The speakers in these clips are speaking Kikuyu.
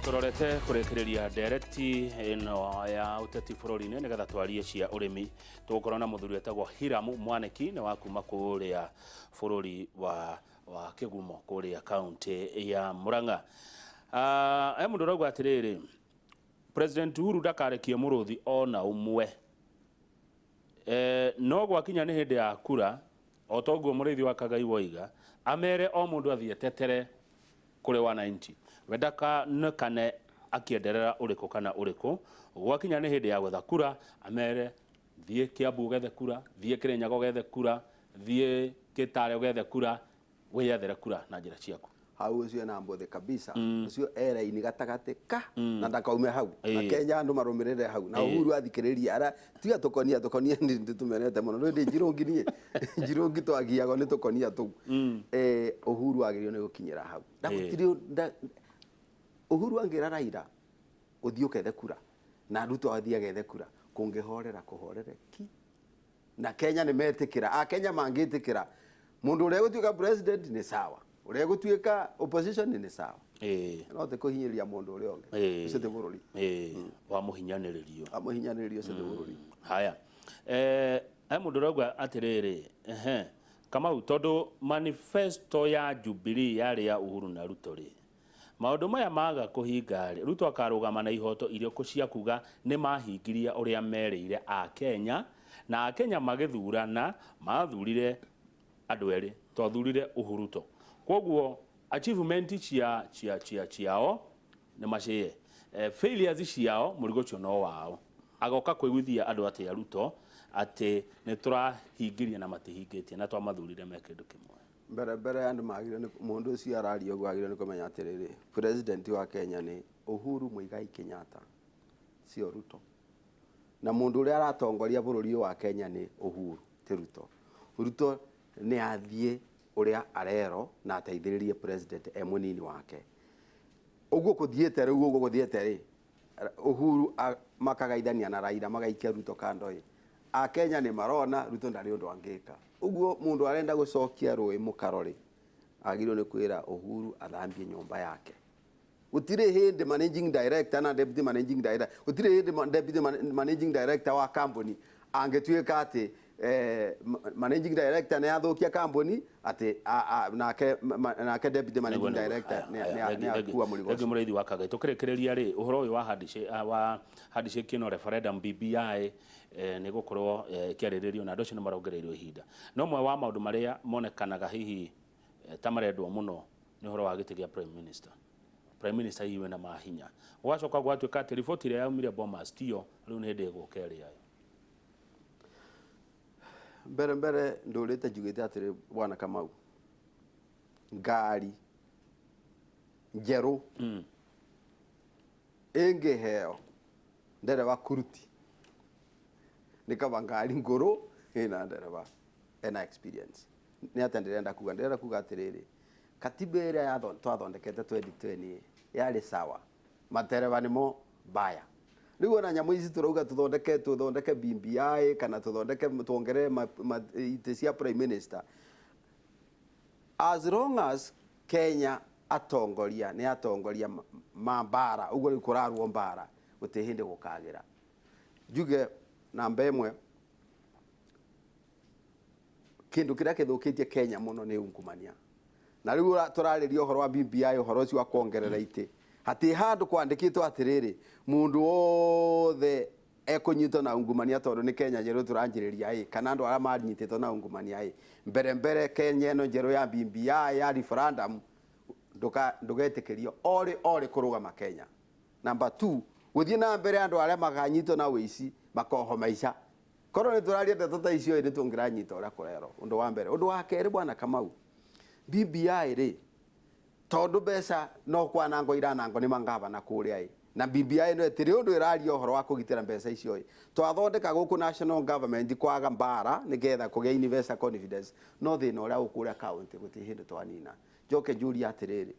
Tũrorete kũrĩkĩrĩria ndereti ĩno ya ũteti bũrũri-inĩ nĩgetha twarie cia ũrĩmi. Tũgũkorwo na mũthuri wĩtagwo Hiram Mwanĩki, nĩ wa kuma kũrĩa bũrũri wa Kĩgumo kũrĩa kaũntĩ ya Murang'a. He mũndũ ũrauga atĩrĩrĩ, President Uhuru ndakarekie mũrũthi ona ũmwe. No gwakinya nĩ hĩndĩ ya kura, o toguo mũrĩithi wa Kagai woiga, amere o mũndũ athiĩ etetere kũrĩ wananchi. We ndakanekane akĩenderera ũrĩkũ kana ũrĩkũ. Gwakinya nĩ hĩndĩ ya gwetha kura, amere thiĩ Kiambu ũgethe kura, thiĩ Kĩrĩnyaga ũgethe kura, thiĩ Gĩtare ũgethe kura, wĩyethere kura na njĩra ciaku. Hau ũcio ena mbũthĩ kabisa. Ũcio e raini gatagatĩ ka na ndakaume hau na Kenya andũ marũmĩrĩre hau na Uhuru athikĩrĩrie ara tiga tũkonia tũkonia nĩ tũmenete mũno rĩu ndĩ njirũngi niĩ njirũngi twagiagwo nĩ tũkonia tũu. Uhuru agĩrĩirwo nĩ gũkinyĩra hau na gũtirĩ Uhuru angĩra Raila ũthiĩ ũkethe kura na Ruto athiĩ agethe kura kũngĩhorera kũhorere ki. Na Kenya nĩ metĩkĩra, a Kenya mangĩtĩkĩra mũndũ ũrĩa egũtuĩka president nĩ sawa, ũrĩa egũtuĩka opposition nĩ sawa. No ti kũhinyĩrĩria mũndũ ũrĩa ũngĩ. Ũcio ti bũrũri. Wa mũhinyanĩrĩrio. Wa mũhinyanĩrĩrio ũcio ti bũrũri. Haya. He mũndũ ũrauga atĩrĩrĩ, ehe, Kamau, tondũ manifesto ya Jubilee yarĩ ya Uhuru na Ruto rĩ, Maũndũ maya maga kũhinga-rĩ, Ruto akarũgama na ihoto irĩkũ cia kuga nĩmahingirie ũrĩa merĩire Akenya, na Akenya magĩthurana mathurire andũ erĩ, twathurire Uhuruto. Kwoguo achievement cia cia cia ciao nĩmacĩe, failures ciao mũrigo ũcio no wao. Agoka kũiguithia andũ atĩa Ruto atĩ nĩtũrahingirie na matihingĩtie na twamathurire me kĩndũ kĩmwe? Mbere mbere andũ magĩrĩirwo nĩ mũndũ ũcio araria ũguo agĩrĩirwo nĩ kũmenya atĩrĩrĩ, president wa Kenya nĩ Uhuru Muigai Kenyatta, sio Ruto. Na mũndũ ũrĩa aratongoria bũrũri ũyũ wa Kenya nĩ Uhuru, ti Ruto. Ruto nĩ athiĩ ũrĩa arerwo na ateithĩrĩrie president e mũnini wake. Ũguo kũthiĩte rĩu ũguo gũthiĩte rĩ, Uhuru makagaithania na Raila magaikia Ruto kando ĩ. Akenya nĩ marona Ruto ndarĩ ũndũ angĩka. Ũguo mũndũ arenda gũcokia rũĩ mũkaro rĩ, agĩrĩirwo nĩ kwĩra Uhuru athambie nyũmba yake. Gũtirĩ hĩndĩ managing director na deputy managing director, gũtirĩ hĩndĩ deputy managing director wa kambuni angĩtuĩka atĩ managing director nĩ athũkia kambuni atĩ nake nake deputy managing director nĩ akua mũrigo ũcio. Mũrĩithi wa Kagai, tũkĩrĩkĩrĩria rĩ, ũhoro ũyũ wa handshake, wa handshake ĩno referendum BBI nĩ gũkorwo ĩkĩarĩrĩrio na andũ acio nĩ marongereirwo ihinda. No ũmwe wa maũndũ marĩa monekanaga hihi ta marendwo mũno nĩ ũhoro wa gĩtĩ gĩa prime minister. Prime minister hihi wĩna mahinya. Gũgacoka gũgatuĩka atĩ riboti ĩrĩa yaumire Bomas tiyo, rĩu nĩ hĩndĩ ĩgũka ĩrĩa yo. Mbere mbere ndũrĩte njugĩte atĩrĩ bwana Kamau, ngari njerũ ĩngĩheo ndereba kuruti nĩ kaba ngari ngũrũ ĩna ndereba ena experience. Nĩ atĩa ndĩrenda kuga? Ndĩrenda kuga atĩrĩrĩ, katiba ĩrĩa twathondekete 2020 yarĩ sawa, matereba nĩmo mbaya. Rĩu ona nyamũ ici tũrauga tũthondeke tũthondeke BBI kana tũthondeke tuongerere itĩ cia prime minister, as long as Kenya atongoria nĩ atongoria ma mbara ũguo rĩu kũrarwo mbara gũtirĩ hĩndĩ gũkagĩra. Njuge namba ĩmwe, kĩndũ kĩrĩa kĩthũkĩtie Kenya mũno nĩ ungumania. Na rĩu tũrarĩria ũhoro wa BBI, ũhoro ũcio wa kuongerera itĩ, hatĩ handũ kwandĩkĩtwo atĩrĩrĩ, mũndũ wothe ekũnyitwo na ungumania tondũ nĩ Kenya njerũ tũranjĩrĩria ĩ, kana andũ arĩa manyitĩtwo na ungumania ĩ, mbere mbere Kenya ĩno njerũ ya BBI ya referendum ndũgetĩkĩrio orĩ orĩ kũrũgama Kenya. Number 2, gũthiĩ na mbere andũ arĩa makanyitwo na ũici makohwo maica. Korwo nĩ tũraria ndeto ta icio nĩ tũngĩranyita ũrĩa kũrerwo. Ũndũ wa mbere. Ũndũ wa kerĩ bwana Kamau, BBI rĩ, tondũ mbeca no kwanangwo iranangwo nĩ mangavana kũrĩa ĩ, na BBI ĩno ĩtirĩ ũndũ ĩraria ũhoro wa kũgitĩra mbeca icio ĩ, twathondeka gũkũ national government kwaga mbara nĩgetha kũgĩa investor confidence, no thĩna ũrĩa wĩ kũrĩa county gũtirĩ hĩndĩ twanina. Njoke njũrie atĩrĩrĩ,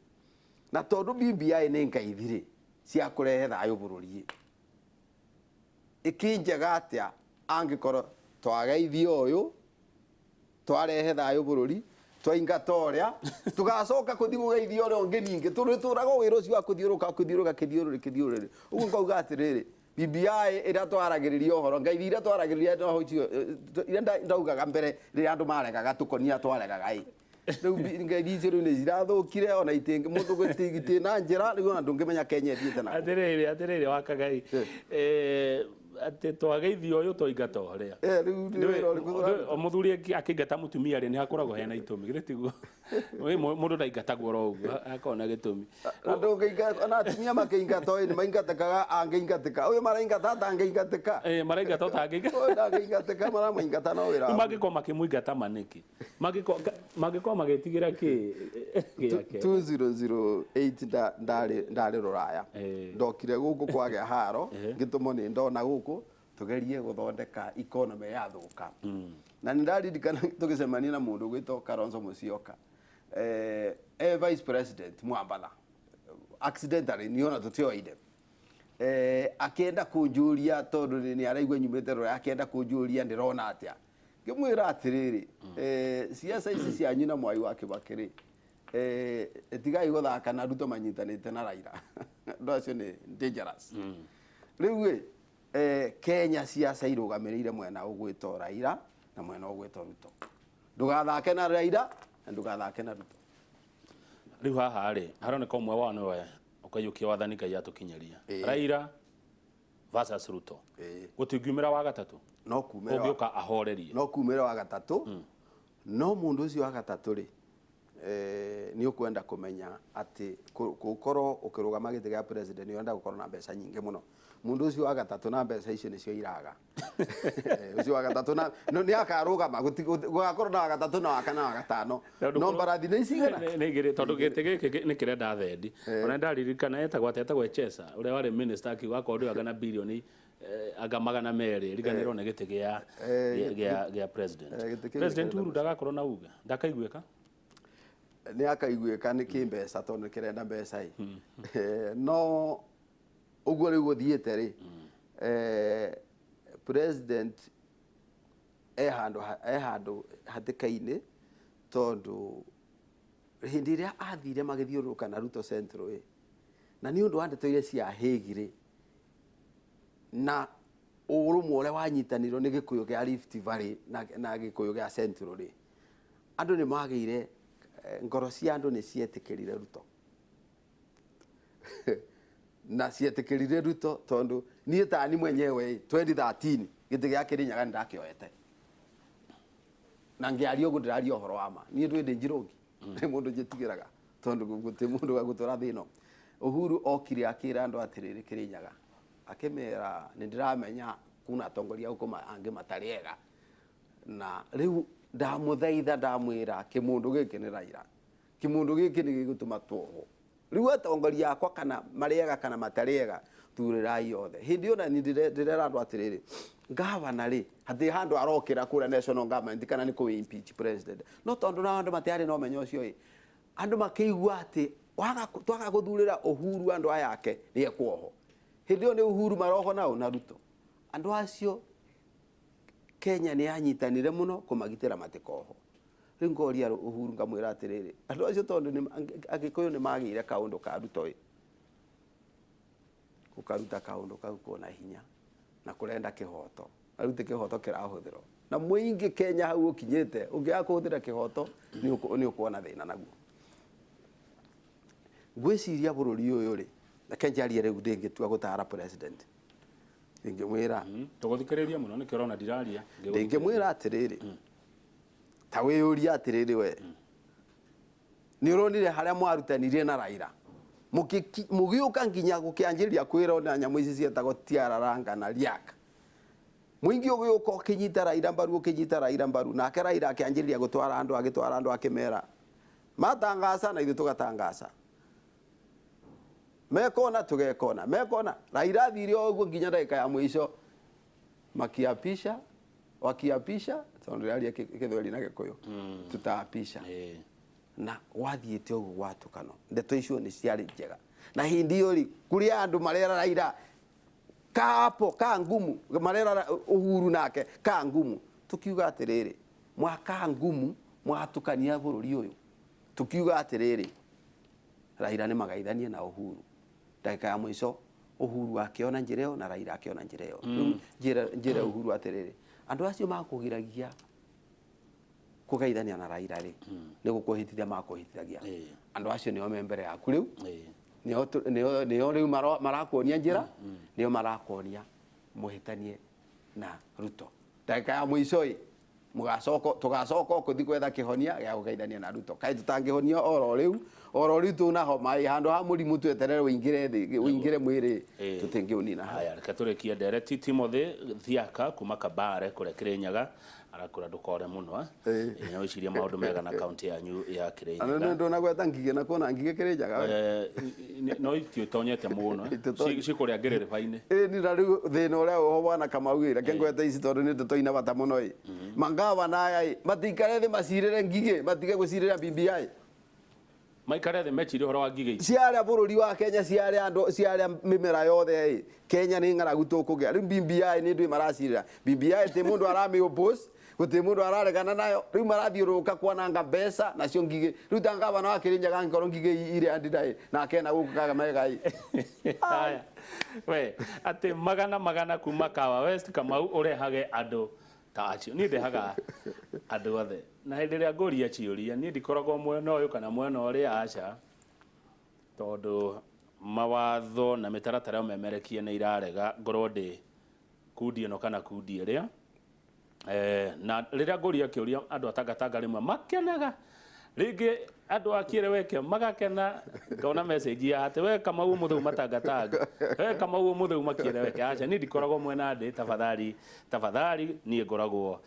na tondũ BBI nĩ ngaithi rĩ, cia kũrehe thayũ bũrũri ĩ, ĩkĩnjega atĩa angĩkorwo twageithia ũyũ, twarehe thayũ bũrũri, Twaingata ũrĩa tũgacoka kũthiĩ gũgeithia ũrĩa ũngĩ ningĩ tũrĩtũraga wĩra ũcio wa kũthiũrũka kũthiũrũka kĩthiũrũrĩ kĩthiũrũrĩ. Ũguo ngauga atĩrĩrĩ, BBI ĩrĩa twaragĩrĩria ũhoro ngeithi iria twaragĩrĩria no icio iria ndaugaga mbere rĩrĩa andũ maregaga tũkonia twaregaga ĩ rĩu ngeithi icio rĩu nĩ cirathũkire ona itingĩ mũndũ gũtigitĩ na njĩra rĩu ona ndũngĩmenya Kenya ĩthiĩte na Atĩrĩrĩ, atĩrĩrĩ wakagai, atĩ twageithio ũyũ twaingata ũrĩa. Rĩu nĩ wĩra ũrĩkũ tũraruta? Mũthuri akĩingata mũtumia rĩ, nĩ hakoragwo hena itũmi, githĩ tiguo? Mũndũ ndaingatagwo oro ũguo, hakoragwo na gĩtũmi. Na ndũngĩinga ona atumia makĩingatwo ĩ nĩ maingatĩkaga angĩingatĩka ũyũ maraingata atangĩingatĩka. Maraingata ũtangĩingatĩka. Ũyũ ndangĩingatĩka maramũingata no wĩra Rĩu mangĩkorwo makĩmũingata ma nĩkĩ? Mangĩkorwo magĩtigĩra kĩ gĩake? 2008 ndarĩ rũraya. Ndokire gũkũ kwagĩa haro ngĩtũmwo nĩ ndona gũkũ tũgerie gũthondeka economy yathũka. Na nĩ ndaririkana tũgĩcemania na mũndũ ũgwĩtwo Kalonzo Musyoka, vice president Mwambatha, accidentally niĩ ona tũtioaine, akĩenda kũnjũria tondũ nĩ araigua nyumĩte rũraya, akĩenda kũnjũria ndĩrona atĩa. Ngĩmwĩra atĩrĩrĩ, ciaca ici cianyu na Mwai wa Kibaki rĩ, tigai gũthaka na Ruto manyitanĩte na Raila. Andũ acio nĩ dangerous. Rĩu ĩ, Kenya ciaca irũgamĩrĩire mwena ũgwĩtwo Raila na mwena ũgwĩtwo Ruto. Ndũgathake na Raila na ndũgathake na Ruto. Rĩu haha rĩ, haroneka ũmwe wao nĩwe ũkaiyũkia wathani Ngai atũkinyĩria. Raila versus Ruto. Gũtingiumĩra wa gatatũ. No kumĩra ũngĩũka ahorerie. No kumĩra wa gatatũ. No mũndũ ũcio wa gatatũ rĩ, nĩ ũkwenda kũmenya atĩ gũkorwo ũkĩrũgama gĩtĩ gĩa president nĩ ũrenda gũkorwo na mbeca nyingĩ mũno. Mũndũ ũcio wa gatatũ na mbeca icio nĩcio iraga. Ũcio wa gatatũ na no nĩ akarũgama, gũgakorwo na wa gatatũ na wa kana na wa gatano. Tondũ No mbarathi nĩ cigana? Nĩ igĩrĩ, tondũ gĩtĩ gĩkĩ nĩ kĩrenda thendi. Ona ndaririkana etagwo atĩa, etagwo Echesa, ũrĩa warĩ minister akiuga akorwo ndũĩ anga na bilioni anga 200 riganĩrwo nĩ gĩtĩ gĩa president. Gĩtĩ kĩu President nĩ Uhuru ndagakorwo na uge, ndakaiguĩka? Nĩ akaiguĩka nĩ kĩmbeca tondũ nĩ kĩrenda mbeca ĩ. No ũguo rĩu gũthiĩte rĩ, president e handũ hatĩka-inĩ tondũ hĩndĩ ĩrĩa athire magĩthiũrũrũka na Ruto Central ĩ, na nĩ ũndũ wa ndeto iria cia Hague rĩ, na ũrũmwe ũrĩa wanyitanĩirwo nĩ Gĩkũyũ kĩa Rift Valley na Gĩkũyũ gĩa Central rĩ, andũ nĩ magĩire, ngoro cia andũ nĩ cietĩkĩrire Ruto. Na cietĩkĩrire Ruto tondũ niĩ tani mwenyewe 2013 gĩtĩ gĩa Kĩrĩnyaga nĩ ndakĩoete. Na ngĩaria ũguo ndĩraria ũhoro wa ma. Niĩ ndwĩ ndĩ njirũngi, nĩ mũndũ njĩtigĩraga tondũ gũtirĩ mũndũ wa gũtũra thĩ ĩno. Uhuru okire akĩra andũ atĩrĩrĩ Kĩrĩnyaga, akĩmera nĩ ndĩramenya kuna atongoria gũkũ angĩ matarĩ ega. Na rĩu ndamũthaitha ndamwĩra kĩmũndũ gĩkĩ nĩ Raila. Kĩmũndũ gĩkĩ nĩ gĩgũtũma tuohwo. Rĩu atongoria akwa kana marĩ ega kana matarĩ ega thurĩrai othe. Hĩndĩ ĩyo na niĩ ndĩrera andũ atĩrĩrĩ, gavana rĩ hatirĩ handũ arokĩra kũrĩa national government kana nĩ kũ impeach president. No tondũ nao andũ matiarĩ na ũmenyo ũcio ĩ, andũ makĩigua atĩ twaga gũthurĩra Uhuru andũ aya ake nĩ ekuohwo. Hĩndĩ ĩyo nĩ Uhuru marohwo nao na Ruto. Andũ acio Kenya nĩ yanyitanire mũno kũmagitĩra matikohwo. Rĩu ngoria Uhuru ngamwĩra atĩrĩrĩ, andũ acio tondũ Agĩkũyũ nĩ magĩire kaũndũ ka Ruto ĩ, ũkaruta kaũndũ kau kona hinya na kũrenda kĩhoto. Na rĩu ti kĩhoto kĩrahũthĩrwo. Na mũingĩ Kenya hau ũkinyĩte, ũngĩaga kũhũthĩra kĩhoto nĩ ũkuona thĩna naguo. Ngwĩciria bũrũri ũyũ rĩ, reke njarie rĩu ndĩngĩtua gũtara president. Ndingĩmwĩra. Tũgũthikĩrĩria mũno nĩkĩo ũrona ndiraria. Ndingĩmwĩra atĩrĩrĩ, ta wĩyũrie atĩrĩrĩ we, nĩ ũronire harĩa mwarutanirie na Raila, mũgĩũka nginya gũkĩanjĩrĩria kwĩrwo na nyamũ ici cietagwo Tiararanga na Riak. Mũingĩ ũgĩũka ũkĩnyita Raila mbaru, ũkĩnyita Raila mbaru, nake Raila akĩanjĩrĩria gũtwara andũ, agĩtwara andũ akĩmera matangaca na ithuĩ tũgatangaca, mekona tũgekona, mekona. Raila athire o ũguo nginya ndagĩka ya mũico makiapisha, wakiapisha, tondũ ndĩraria Gĩthweri na Gĩkũyũ, tutaapisha. Na gwathiĩte ũguo gwatũkano, ndeto icio nĩ ciarĩ njega. Na hĩndĩ ĩyo rĩ, kũrĩ andũ marera Raila kapo ka ngumu, marera Uhuru nake ka ngumu. Tukiuga atĩrĩrĩ, mwaka ngumu Mwatukania bũrũri ũyũ. Tukiuga atĩrĩrĩ, Raila nĩ magaithanie na Uhuru. Ndagĩka ya mũico Uhuru akĩona njĩra ĩyo na Raila akĩona njĩra ĩyo. Rĩu njĩre Uhuru atĩrĩrĩ, andũ acio makũgiragia kũgeithania na Raila rĩ, nĩ gũkũhĩtithia makũhĩtithagia. Andũ acio nĩo me mbere yaku rĩu, nĩo rĩu marakuonia njĩra, nĩo marakuonia mũhĩtanie na Ruto. Ndagĩka ya mũico ĩ, mũgacoka tũgacoka kũthi gwetha kĩhonia gĩa kũgeithania na Ruto. Kaĩ tũtangĩhonia oro rĩu, oro rĩu tũna homa ĩ, handũ ha mũrimũ tweterere ũingĩre thĩ, ũingĩre mwĩrĩ, tũtingĩũnina hau. Haya, reke tũrĩkie ndereti. Timothy Thiaka kuma Kabare kũrĩa Kĩrĩnyaga arakũra ndũkore mũno. No wĩcirie maũndũ mega na kaunti yanyu ya Ana Kĩrĩnyaga. nĩ ndũnagweta ngigĩ na kuona ngigĩ Kĩrĩnyaga we. No itiũtonyete mũno. Ititonyete. Cikũrĩa ngĩrĩrĩba-inĩ. Ĩ ni na rĩu thĩna ũrĩa ũho bwana Kamau ĩ, reke ngwete ici tondũ nĩ ndeto ina bata mũno ĩ. Mangavana aya ĩ, matikare thĩ macirĩre ngigĩ, matige gũcirĩra BBI. Maikare thĩ mecirie ũhoro wa ngigĩ ici. Ciarĩa bũrũri wa Kenya, ciarĩa andũ, ciarĩa mĩmera yothe ĩ, Kenya nĩ ng'aragu tũkũgĩa. Rĩu BBI nĩ ndũĩ maracirĩra. BBI ti mũndũ aramĩ oppose, gũtirĩ mũndũ araregana nayo. Rĩu marathiũrũrũka kwananga mbeca nacio ngigĩ. Rĩu ta ngavana wa Kĩrĩnyaga angĩkorwo ngigĩ irĩa ndinda ĩ, nake ena gũkũ Kakamega ĩ. Haya. We, atĩ magana magana kuma Kawa West Kamau ũrehage andũ ta acio. Niĩ ndehaga andũ othe. Na hĩndĩ ĩrĩa ngũria ciũria, niĩ ndikoragwo mwena ũyũ kana mwena ũrĩa, aca. Tondũ mawatho na mĩtaratara ũmemerekie nĩ irarega ngorwo ndĩ kundi ĩno kana kundi ĩrĩa. Na rĩrĩa ngũria kĩũria andũ a Tangatanga rĩmwe makenaga, rĩngĩ andũ a Kĩeleweke magakena, ngona message ya atĩ we Kamau ũmũthĩ uma Tangatanga, we Kamau ũmũthĩ uma Kĩeleweke. Aca, niĩ ndikoragwo mwena ndĩ, tafadhali, tafadhali, niĩ ngoragwo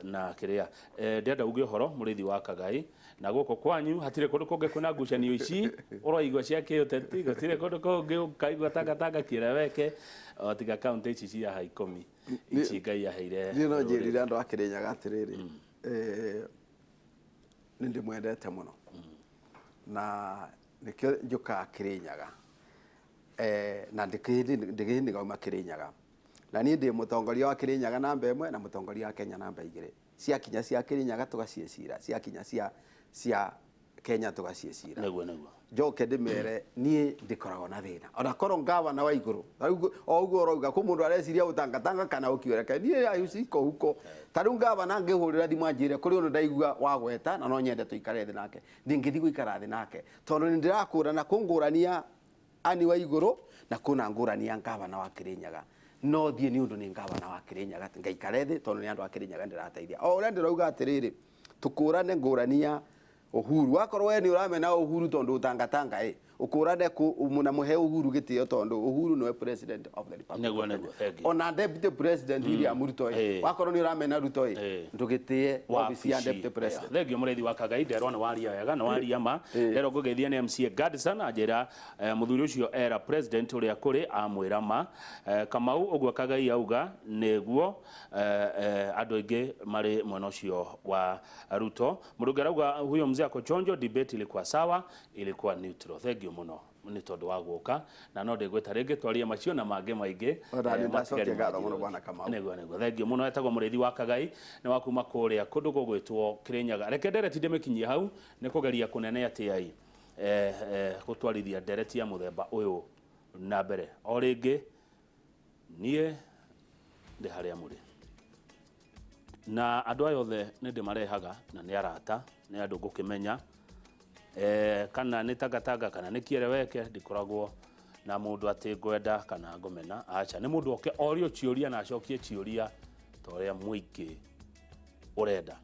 na kĩrĩa. Ndĩrenda uge ũhoro mũrĩithi wa Kagai, na gũkũ kwanyu hatirĩ kũndũ kũngĩ kwĩna ngucanio ici ũraigua cia kĩũteti, gũtirĩ kũndũ kũngĩ ũkaigua Tangatanga Kĩeleweke, o tiga kaunti ici cia ha ikũmi ici Ngai aheire. Niĩ no njĩrire andũ a Kĩrĩnyaga atĩrĩrĩ, nĩ ndĩmwendete mũno na nĩkĩo njũkaga Kĩrĩnyaga, na ndĩkĩhĩndĩ ngauma Kĩrĩnyaga, na niĩ ndĩ mũtongoria wa Kĩrĩnyaga namba 1 na mũtongoria wa Kenya namba 2. Ciakinya cia Kĩrĩnyaga tũgaciĩcira, ciakinya cia Kenya tũgaciĩcira. Nĩguo, nĩguo. Njoke ndĩmere niĩ ndikoragwo na thĩna ona korwo ngavana wa igũrũ. Rĩu o ũguo ũrauga kwĩ mũndũ areciria ũtangatanga kana ũkiũreke, niĩ ayuciko huko. Ta rĩu ngavana ngĩhũrĩra thimũ anjĩre kũrĩ ũndũ ndaigua wagweta na no nyende tũikare thĩ nake, ndingĩthiĩ gũikara thĩ nake tondũ nĩ ndĩrakũrana kũngũrania ani wa igũrũ na kũna ngũrania ngavana wa Kĩrĩnyaga. No thiĩ nĩ ũndũ nĩ ngavana wa Kĩrĩnyaga ngaikare thĩ tondũ nĩ andũ a Kĩrĩnyaga ndĩrateithia. O ũrĩa ndĩrauga atĩrĩrĩ, tũkũrane ngũrania Uhuru. Wakorwo we nĩ ũramena Uhuru tondũ ũtangatanga ĩ, ũkũrane na mũhe Uhuru gĩtĩo tondũ Uhuru nĩwe president of the republic. Nĩguo, nĩguo, thank you. Ona deputy president William Ruto ĩ, wakorwo nĩ ũramena Ruto ĩ, ndũgĩtĩe office ya deputy president. Thank you mũrĩithi wa Kagai, nderwo nĩ waria wega, nĩ waria ma. Nderwo ngũgeithia nĩ MCA Gadson anjĩra mũthuri ũcio era president ũrĩa kũrĩ amwĩra ma. Kamau ũguo Kagai auga nĩguo, andũ aingĩ marĩ mwena ũcio wa Ruto. Mũrungi arauga huyo mzee ako chonjo, debate ilikuwa sawa, ilikuwa neutral. Thank you mũno nĩ tondũ wa gũka, na no ndĩgwĩta rĩngĩ twarie macio na mangĩ maingĩ. Ona nĩ ndacokia Matigari ngatho mũno manjirũ. bwana Kamau. Nĩguo, nĩguo. Thank you mũno. Etagwo mũrĩithi wa Kagai, nĩ wa kuma kũrĩa kũndũ gũgwĩtwo Kĩrĩnyaga. Reke ndereti ndĩmĩkinyie hau, nĩ kũgeria kũnene atĩa ĩ, gũtwarithia ndereti ya mũthemba ũyũ na mbere. O rĩngĩ niĩ ndĩ harĩa mũrĩ na andũ aya othe nĩ ndĩmarehaga, na nĩ arata, nĩ andũ ngũkĩmenya, kana nĩ Tangatanga kana nĩ Kĩeleweke, ndikoragwo na mũndũ atĩ ngwenda kana ngũmena, aca, nĩ mũndũ oke orio ciũria na acokie ciũria ta ũrĩa mũingĩ ũrenda.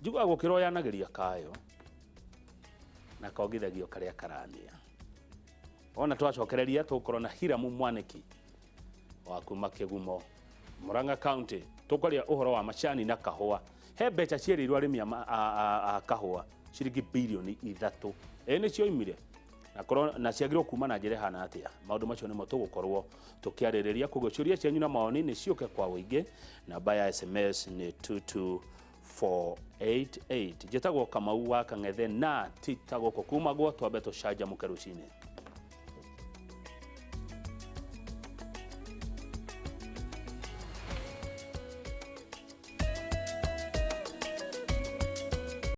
Njiguaga gũkĩra ũyanagĩria kayo na kongithagio karĩa karania. Ona twacokereria tũgũkorwo na Hiramu Mwaniki wa kuma Kĩgumo, Murang'a County, tũkwaria ũhoro wa macani na kahũa. He mbeca ciĩrĩirwo arĩmi a kahũa ciringi birioni 3. Ĩ nĩ cioimire na korwo na ciagĩrĩirwo kuma na njĩra ĩhana atĩa. Maũndũ macio nĩmo tũgũkorwo tũkĩarĩrĩria. Koguo ciũria cianyu na mawoni nĩ ciũke kwa ũingĩ. Namba ya SMS nĩ 22488. Njĩtagwo Kamau wa Kang'ethe na ti ta gũkũ kumagwo, twambe tũcanjamũke rũcinĩ.